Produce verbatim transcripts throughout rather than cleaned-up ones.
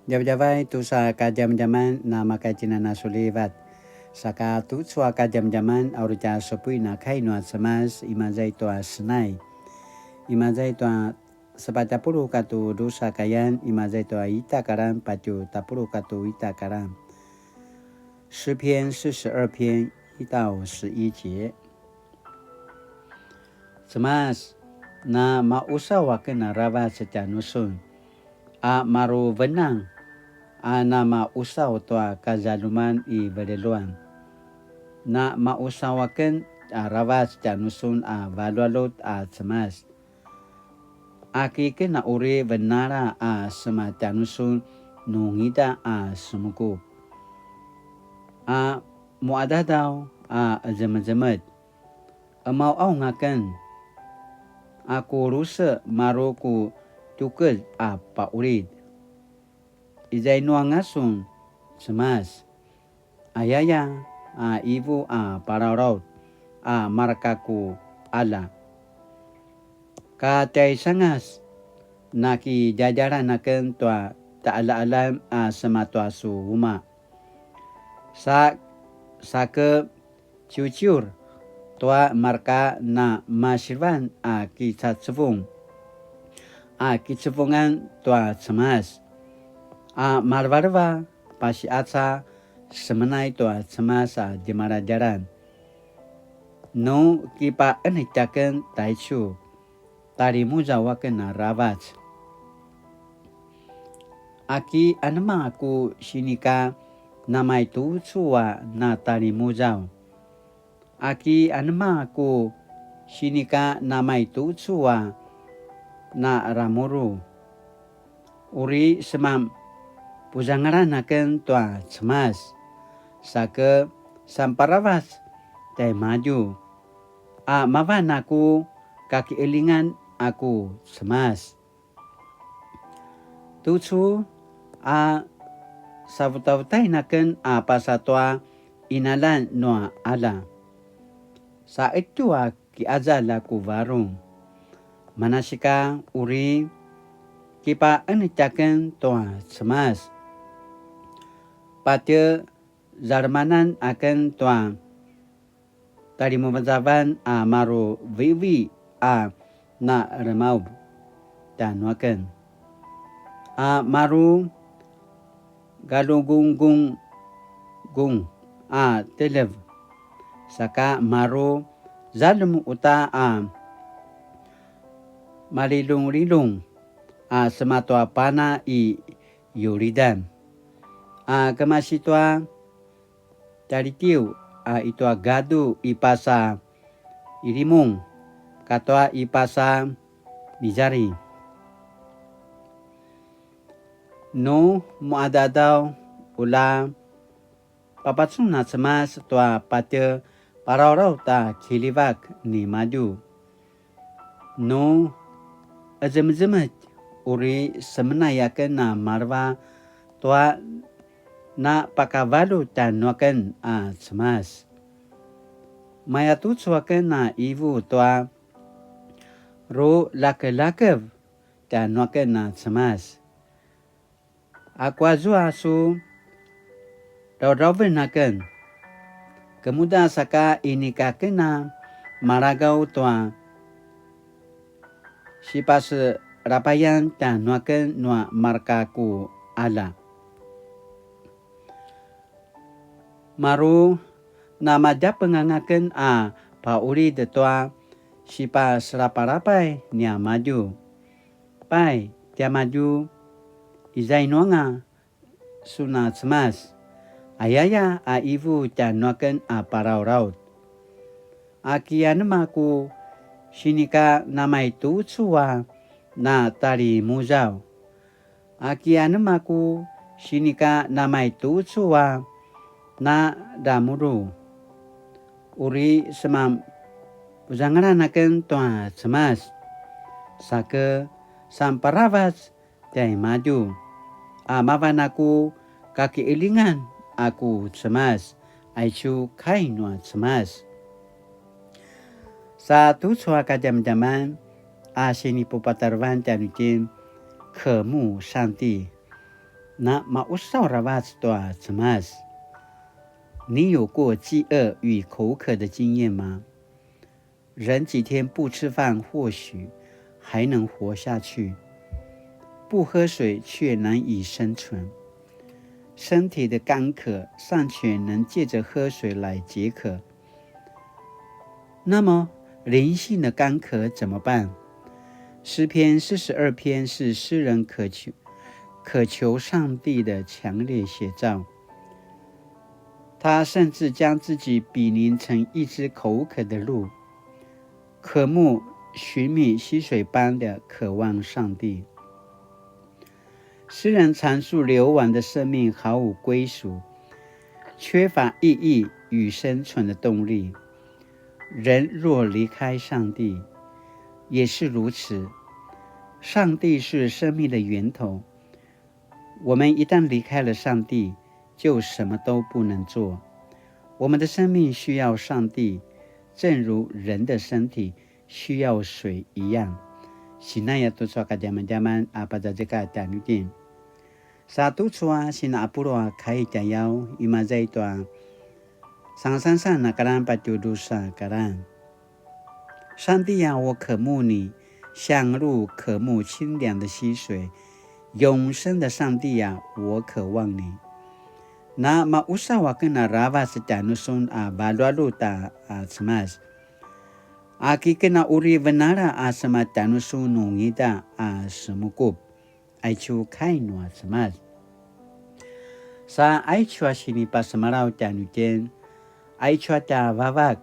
Djavadjavay tusa kadjamadjaman na makaitjinan a sulivat. Saka tucu a kadjamadjaman a uri tja supuin a kai nua Cemas, imaza i tua Senai. Imaza i tua sepatj a puluq katua drusa kayan, imaza i tua ita karan patje tapuluq katua ita karan. 诗篇四十二篇一到十一节。 Cemas, na mausaw aken aravac tjanusun, a maru venang, a na mausaw tua kazaljuman i veljeluan. Na mausaw aken aravac tjanusun a valjualjut a Cemas. Aki ken a uri venala a sema tjanusun nungida a semukup, a muadadaw a zemezemet. Emauaung aken, a ku luse maru ku tjukez a paulit. Izainuanga sun Cemas, ayaya a ivu a palalaut a marka ku ala. Ka tjaisangas, nakidjadjalan aken tua ta'ala'alan a sema tua su uma. Sa, sake ciuciur tua marka na masilvan a kicacevung, a kicevungan tua Cemas, a malevaleva pasi'aca semenai tua Cemas a djemaladjalan. Nu kipa'enetj aken taicu, talimuzaw aken aravac. Aki anema ku sinika namaitucu a natalimuzaw? Aki anema ku sinika namaitucu a naramuru? Uri seman puzangalan aken tua Cemas, sake samparavac tjaimadju, a mavan a ku kaki'elingan a ku Cemas. Tucu a savutavutain aken a pasa tua inalan nua ala. Sa'etju a ki'azal a ku varung. Manasika uri kipa'enetj aken tua Cemas. Patje zalemanan aken tua talimuvazavan a maru vivi a na remaub tjanuaken, a maru galugunggung a telev, saka maru zalem uta a malilunglilung a sema tua pana i Yuridan, a kemasi tua tjalitiu a i tua gadu i pasa Ilimung katua i pasa Mizari. Nu muadadaw ula papacun a Cemas tua patje palalaut a kiljivak nimadju. Nu ezemezemetj uri semenay aken a maleva tua na pakavaljut tjanuaken a Cemas. Mayatucu aken a ivu tua rulakelakev tjanuaken a Cemas. Aku azua su drawdrawen aken, kemuda saka inika aken a malagaw tua sipaserapayan tjanuaken nua marka ku ala. Maru namadjapeng anga aken a paulid tua sipaserapalapay niamadju. Pai tiamadju, izainu anga sun a Cemas, ayaya a ivu tjanuaken a palalaut. Aki anema ku sinika namaitucu a na talimuzaw? Aki anema ku sinika namaitucu a na dramuru? Uri seman puzangalan aken tua Cemas, sake samparavac tjaimadju, a mavan a ku kakiilingan a ku Cemas, aicu kai nua Cemas. Sa tucu a kadjamadjaman a sinipupatarevan tjanuitjen, 渴慕上帝. Na mausaw aravac tua Cemas. 你有过饥饿与口渴的经验吗？人几天不吃饭或许还能活下去，不喝水却难以生存。身体的干渴尚且能借着喝水来解渴，那么灵性的干渴怎么办？诗篇四十二篇是诗人渴求，渴求上帝的强烈写照。他甚至将自己比擬成一只口渴的鹿，渴慕寻觅溪水般的渴望上帝。诗人阐述流亡的生命毫无归属，缺乏意义与生存的动力。人若离开上帝，也是如此。上帝是生命的源头，我们一旦离开了上帝，就什么都不能做。我们的生命需要上帝，正如人的身体需要水一样。Sinaya tucu a kadjamadjaman a pazazekatj tjanuitjen. Sa tucu a sinapulu a kai tjayaw, imaza i tua sangasangasan a kalan patje drusa kalan. 上帝啊，我渴慕你，像鹿渴慕清凉的溪水。永生的上帝啊，我渴望你。Na mausaw aken aravac tjanusun a valualut a Cemas. Aki ken a uri venala a sema tjanusun nu ngida a semukup. Aicu kai nua Cemas. Sa aicu a sinipasemalaw tjanuitjen, aicu a tja vavak,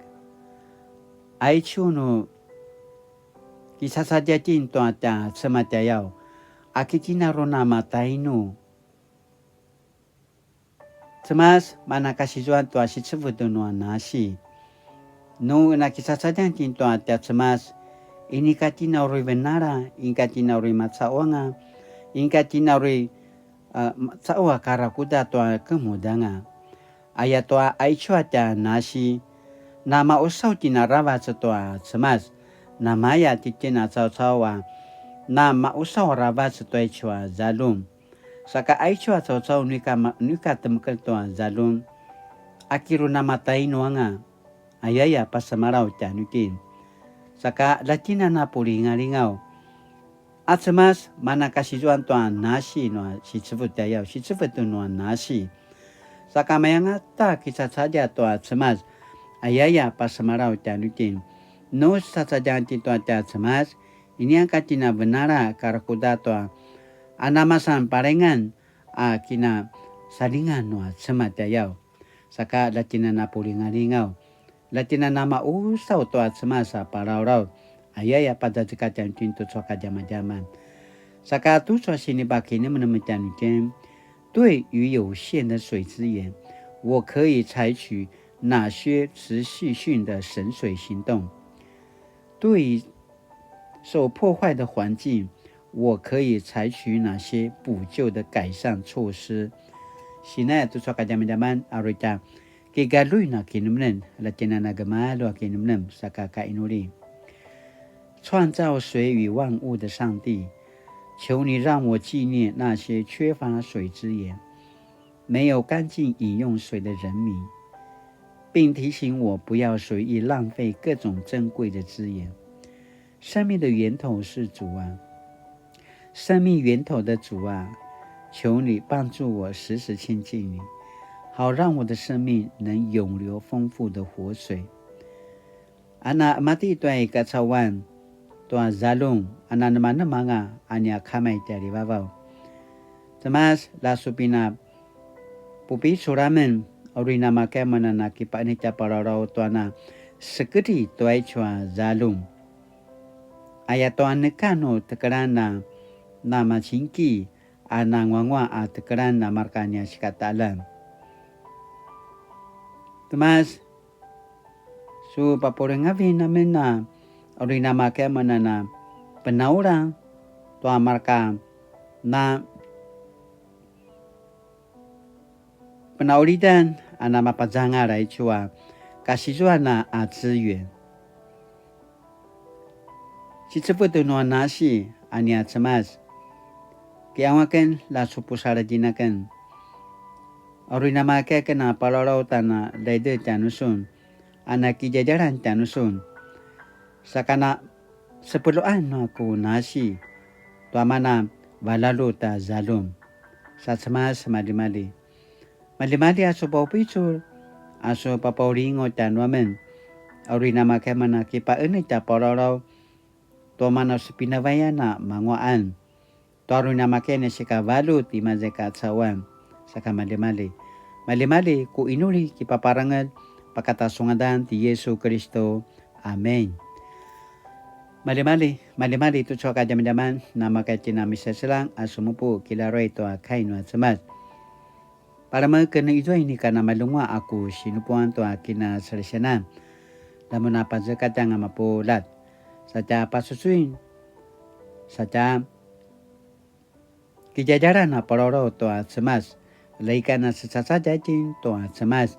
aicu nu kisacadja itjen tua tja cematjayaw, aki tjen a uri namatainu. Cemas, mana kasizuan tua sicevud nua nasi. Nu nakisacadjan itjen tua tja Cemas, inika tjen a uri venala, inika tjen a uri macaqu anga, inika tjen a uri, a, macaqu a karakuda tua kemudanga. Ayatua aicu a tja nasi, na mausaw tjen aravac tua Cemas, namaya titjen a caucau a, na mausaw aravac tua aicu a zaljum. Saka aicu a caucau nu ika ma-, nu ika temekelj tua zaljum, aki uri namatainu anga, ayaya pasemalaw tjanuitjen. Saka la tjen a napulingalingaw. A Cemas, mana kasizuan tua nasi nua sicevud tjayaw, sicevud nua nasi. Saka mayanga ta kisacadja tua Cemas, ayaya pasemalaw tjanuitjen. Nu sacadjan itjen tua tja Cemas, ini ika tjen a venala karakuda tua a namasan palengan a kinasalingan nua cematjayaw. Saka la tjen a napulingalingaw, la tjen a namausaw tua Cemas a palawlaw, ayaya pazazekatj tjanuitjen tucu a kadjamadjaman. Saka tucu a sinipakinemenem tjanuitjen, 对于有限的水资源，我可以采取哪些持续性的省水行动？对于受破坏的环境，我可以采取哪些补救的改善措施？Sinaya tucu a kadjamadjaman a uri tja kigaljuin a kinemenem, la tjen a na gemalju a kinemenem, saka kainuli. 创造水与万物的上帝，求你让我纪念那些缺乏水之人，没有干净饮用水的人民，并提醒我不要随意浪费各种珍贵的资源。生命的源头是主啊，生命源头的主啊，求你帮助我时时亲近你，好让我的生命能涌流丰富的活水。A na mati tua i kacauan tua zaljum, a nanemanemanga a nia Kama i tjarivavaw. Cemas, la su pina pupicul amen, uri namakaya amen a na kipaenetj a palawlaw tua na sekedri tua aicu a zaljum. Ayatua neka nu tekelan a namacingki a nanguanguaq a tekelan a marka nia sikataqaljan. Cemas, su papulengavin amen a uri namakaya amen a na penaula tua marka na penaulidan a namapazangal aicu a kasizuan a, a 资源. Sicevud nua nasi a nia Cemas, Kiangaken la su pusaladjinaken. Aru inamaki aken a palalaw tana daidet tjanusun, a nakidjadjalan tjanusun. Sakana sepeluan nua ku nasi, tua mana valalu ta zaljum. Sa Cemas malimali. Malimali a su paupicul, a su papaulingaw tjanuamen. Aru inamaki amen a kipaenetj a palalaw, tua mana su pinavayan a manguaqan. Tua aru inamaki amen a sikavaljut i maza i kacauan, saka malimali. Malimali ku inuli kipaparangez pakata su ngadan ti Yesu Kiristu. Amen. Malimali, malimali tucu a kadjamadjaman, namaka tjina misaselang a sumupu kilaruay tua kai nua Cemas. Palameken izua inika namalunguaq a ku sinupuan tua kinaselesianan. Lamun a pazekatj anga mapuljat. Satja pasusuin. Satja kidjadjalan a palalaw tua Cemas. Laikan a secacadja itjen tua Cemas.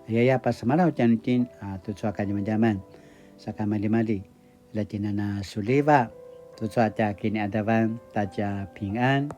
Ayaya pasemalaw tjanuitjen a tucu a kadjamadjaman. Saka malimali. Latjinana suliva. Tucu a tja kiniadavan tatja pingan.